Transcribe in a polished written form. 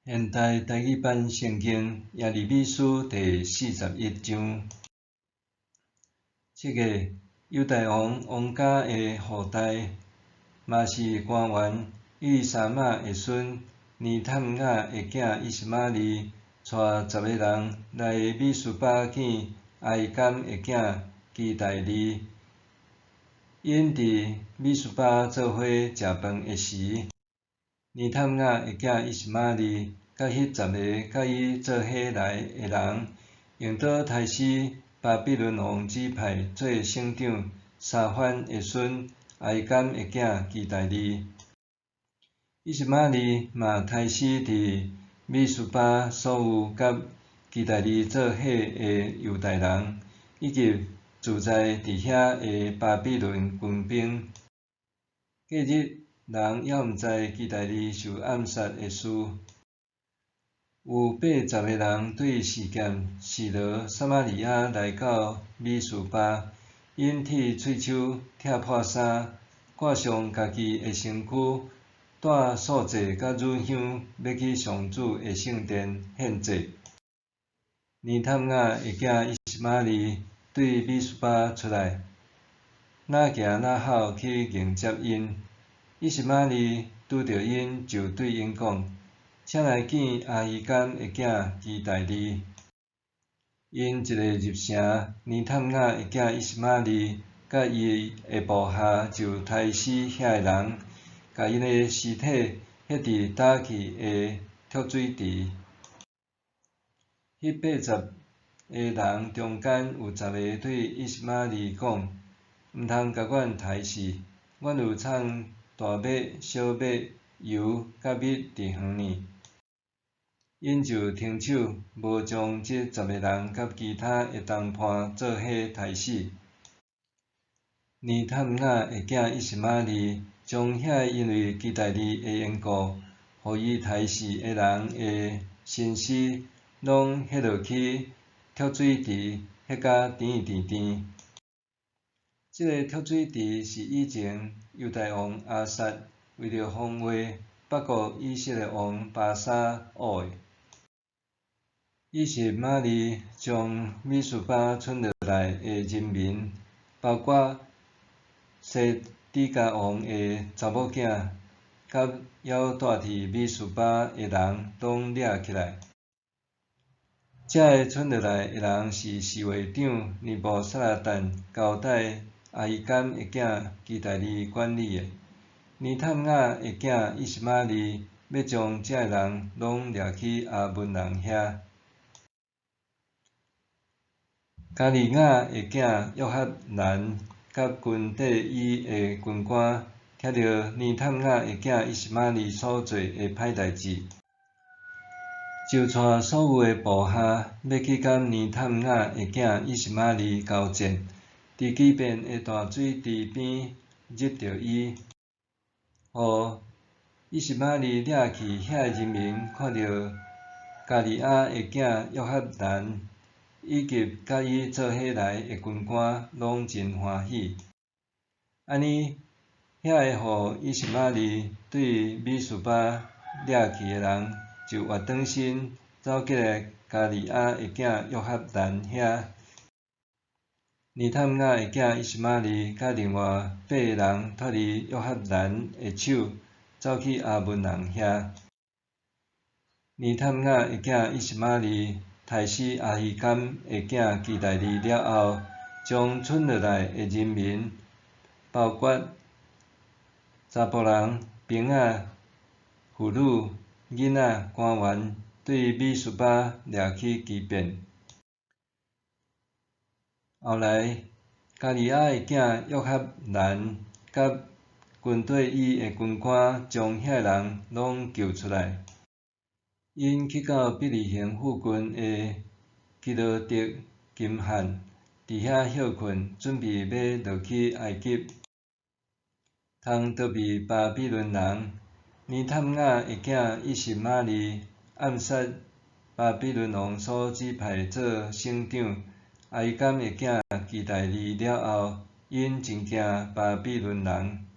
現代台語版聖經耶利米書第四十一章。7月，猶大王王家的後代，嘛是官員以利沙瑪的孫尼探雅的囝以實瑪利，帶十個人來米斯巴見亞希甘的囝基大利。𪜶佇米斯巴做伙食飯的時，尼探雅的囝以實瑪利，佮彼十个佮伊做伙來的人，用刀刣死巴比倫王指派做省長沙番的孫亞希甘的囝基大利。以實瑪利嘛刣死佇米斯巴所有佮基大利做伙的猶大人，以及駐在佇遐的巴比倫軍兵。過日，人猶毋知基大利受暗殺的事。有八十个人對示劍、示羅、撒瑪利亞來到米斯巴，𪜶剃喙鬚、拆破衫，掛上家己的身軀，帶素祭佮乳香，欲去上主的聖殿獻祭。尼探雅的囝以實瑪利對米斯巴出來，若行若吼去迎接𪜶。以實瑪利拄著𪜶，就對𪜶講：請來見亞希甘的囝基大利。𪜶一个入城，尼探雅的囝以實瑪利佮伊的部下就刣死遐个人，共𪜶的屍體彼佇打去的濁水池。彼八十个人中間有十个對以實瑪利講：毋通共阮刣死，阮有藏大麥、小麥、油佮蜜佇園呢。𪜶就停手，無將這十個人佮其他的同伴做伙刣死。尼探雅的囝以實瑪利將遐个因為基大利的緣故，予伊刣死的人的身屍，攏彼落去濁水池，彼甲甜甜甜。這个濁水池是以前猶大王亞撒為著防衛北國以色列王巴沙挖的。以實瑪利將米斯巴剩落來的人民，包括西底家王的查某囝，佮猶蹛佇米斯巴的人，攏掠起來。這个剩落來的人是侍衛長尼布撒拉旦交代亞希甘的囝基大利管理的。尼探雅的囝以實瑪利欲將這个人攏掠去亞捫人遐。迦利亞的囝約哈難佮軍隊伊的軍官，聽著尼探雅的囝以實瑪利所做的歹代誌，就帶所有的部下，欲去佮尼探雅的囝以實瑪利交戰，佇基遍的大水池邊入著伊，予以實瑪利掠去遐个人民看著迦利亞的囝約哈難，以及佮伊做伙來的軍官，攏真歡喜。按呢，遐个予以實瑪利對米斯巴掠去的人，就活轉身走過來迦利亞的囝約哈難遐。尼探雅的囝以實瑪利佮另外八个人脫離約哈難的手，走去亞捫人遐。尼探雅的囝以實瑪利刣死亞希甘的囝基大利了後，將剩落來的人民，包括查埔人、兵仔、婦女、囡仔、官員，對米斯巴掠去基遍。後來，迦利亞的囝約哈難佮軍隊伊的軍官將遐个人攏救出來。𪜶去到伯利恆附近的基羅特金漢，佇遐歇睏，準備欲落去埃及，通逃避巴比倫人。尼探雅的囝以實瑪利暗殺巴比倫王所指派做省長亞希甘的囝基大利了後，𪜶真驚巴比倫人。